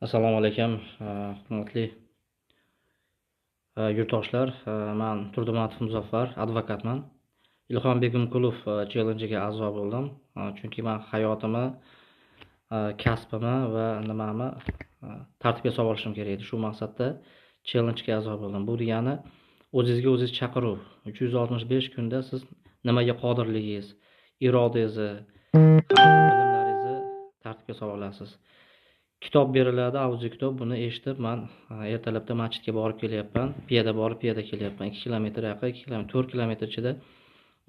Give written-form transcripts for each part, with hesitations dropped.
Assalomu alaykum, hurmatli yurtdoshlar. Man Turdimatov Muzaffar, advokatman. Ilhom Begimqulov challenjiga a'zo bo'ldim. Chunki man hayotimni, kasbimni va nimamni tartibga solib olishim kerak edi. Shu maqsadda challenjga a'zo bo'ldim. Bu degani o'zingizga o'zingiz chaqiruv. 365 kunda siz nimaga qodirligingiz, irodangizni, bilimlaringizni tartibga solib olasiz. Kitob beriladi, audio kitob. Buni eshitib man ertalabda masjidga borib kelyapman, piyoda borib piyoda kelyapman. 2 kilometr yoqqa, 2 kilometr, 4 kilometr ichida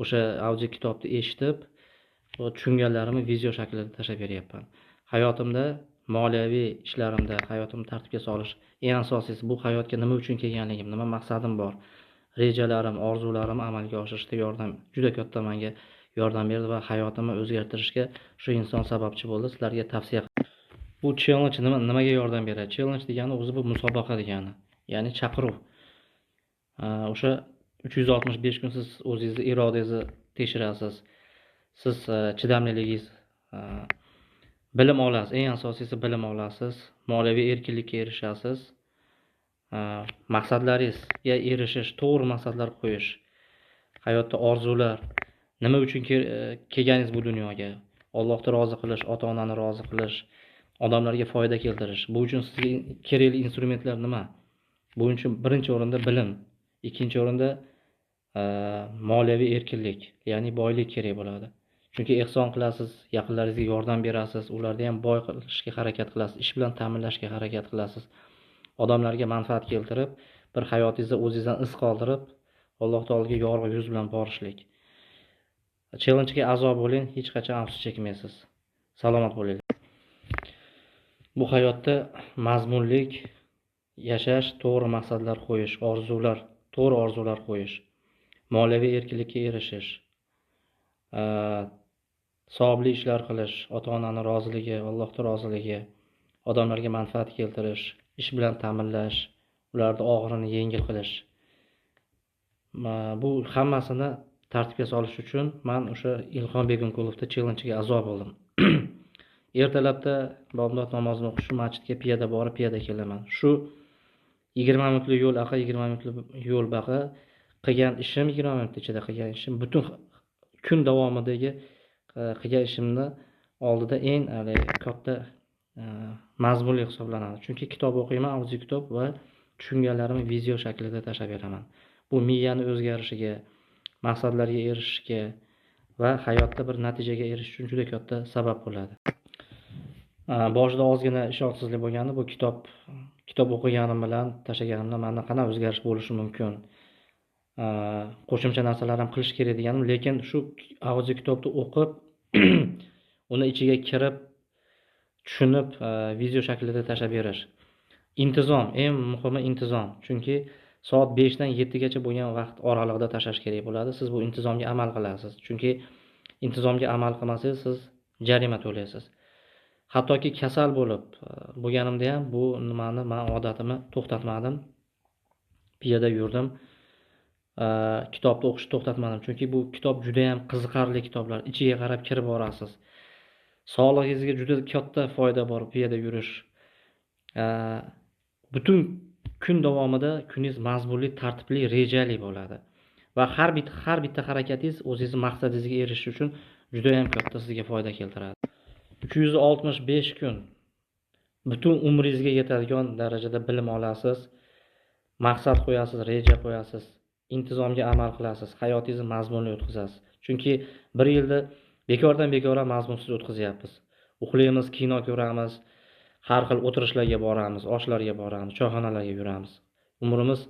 o'sha audio kitobni eshitib, tushunganlarimni video shaklida tashlab beryapman. Hayotimda, moliyaviy ishlarimda hayotimni tartibga solish, eng asosiysi bu hayotga nima uchun kelganligim, nima maqsadim bor, rejalarim, orzularimni amalga oshirishda yordam, juda katta menga yordam berdi va hayotimni o'zgartirishga shu inson sababchi bo'ldi. Sizlarga tavsiya. Bu challenge nimaga yordam beradi? Challenge degani o'zi bu musobaqa degani, ya'ni chaqiruv. O'sha 365 kun siz o'zingizni irodangizni tekshirasiz. Siz chidamliligingiz, bilim olasiz, eng asosiysi bilim olasiz, moliyaviy erkinlikka erishasiz. Maqsadlaringizga erishish, to'g'ri maqsadlar qo'yish, hayotda orzular, nima uchun kelganingiz bu dunyoga, Allohni rozi qilish, ota-onani rozi qilish, odamlarga foyda keltirish. Bu uchun sizga kerakli instrumentlar nima? Bu uchun birinchi o'rinda bilim, ikkinchi o'rinda moliyaviy erkinlik, ya'ni boylik kerak bo'ladi. Chunki ehson qilasiz, yaqinlaringizga yordam berasiz, ularni ham boy qilishga harakat qilasiz, ish bilan ta'minlashga harakat qilasiz. Odamlarga manfaat keltirib, bir hayotingizda o'zingizdan iz qoldirib, Alloh taologa yorug' yuz bilan borishlik. Challenjga a'zo bo'ling, hech qachon afsus chekmaysiz. Salomat bo'ling. Bu hayotda mazmunlik yashash, to'g'ri maqsadlar qo'yish, orzular, to'g'ri orzular qo'yish, moliyaviy erkinlikka erishish, savobli ishlar qilish, ota-onani roziligi, Allohning roziligi, odamlarga manfaat keltirish, ish bilan ta'minlash, ularni og'irini yengil qilish. Bu hammasini tartibga solish uchun men o'sha Ilhom Begimqulovda challenjiga a'zo bo'ldim. Ertalabda bomdod namozini o'qish uchun masjidga piyoda borib piyoda kelaman. Shu 20 minutlik yo'l aqa, 20 minutlik yo'l baqa qilgan ishim, 20 minut ichida qilgan ishim butun kun davomidagi qilgan ishimni oldida eng katta mazmunli hisoblanadi. Chunki kitob o'qiyman, audio kitob va tushunganlarimni video shaklida tashlab beraman. Bu miyani o'zgarishiga, maqsadlarga erishishga va hayotda bir natijaga erishish uchun juda katta sabab bo'ladi. Boshida ozgina ishonchsizlik bo'lgani, bu kitob o'qiganim bilan tashlaganimda menda qanaqa o'zgarish bo'lishi mumkin, qo'shimcha narsalar ham qilish kerak deganim, lekin shu audio kitobni o'qib, uni ichiga kirib, tushunib, video shaklida tashlab berish. Intizom, eng muhimi intizom. Chunki soat 5 dan 7 gacha bo'lgan vaqt oralig'ida tashlash kerak bo'ladi. Siz bu intizomga amal qilasiz. Chunki intizomga amal qilmasangiz, siz jarima to'laysiz. Hattoki kasal bo'lib bo'lganimda ham bu nimani men odatimni to'xtatmadim. Piyoda yurdim. Kitobni o'qishni to'xtatmadim. Chunki bu kitob juda ham qiziqarli kitoblar. Ichiga qarab kirib borasiz. Sog'lig'ingizga juda katta foyda bor piyoda yurish. Butun kun davomida kuningiz mazmunli, tartibli, rejali bo'ladi. Va har bitta harakatingiz o'zingiz maqsadingizga erishish uchun juda ham katta sizga foyda keltiradi. 365 kun butun umringizga yetadigan darajada bilim olasiz, maqsad qo'yasiz, reja qo'yasiz, intizomga amal qilasiz, hayotingizni mazmunli o'tkazasiz. Chunki bir yilda bekordan bekor mazmunsiz o'tkazyapmiz. Uxlaymiz, kino ko'ramiz, har xil o'tirishlarga boramiz, oshlarga boramiz, choyxonalarga yuramiz. Umrimiz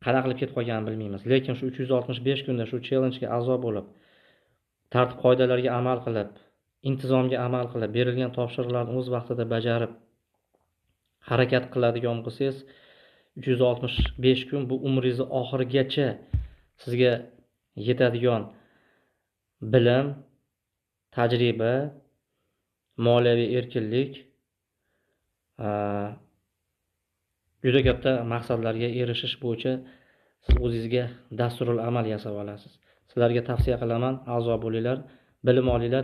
qanaqa qilib ketib qolganini bilmaymiz. Lekin shu 365 kunda shu challenjga a'zo bo'lib, tartib qoidalarga amal qilib, intizomga amal qilib, berilgan topshiriqlarni o'z vaqtida bajarib harakat qiladigan bo'lsangiz, 365 kun bu umringizni oxirigacha sizga yetadigan bilim, tajriba, moliyaviy erkinlik, juda katta maqsadlarga erishish bo'yicha siz o'zingizga dasturul amal yasab olasiz. Sizlarga tavsiya qilaman, a'zo bo'linglar, bilim olinglar.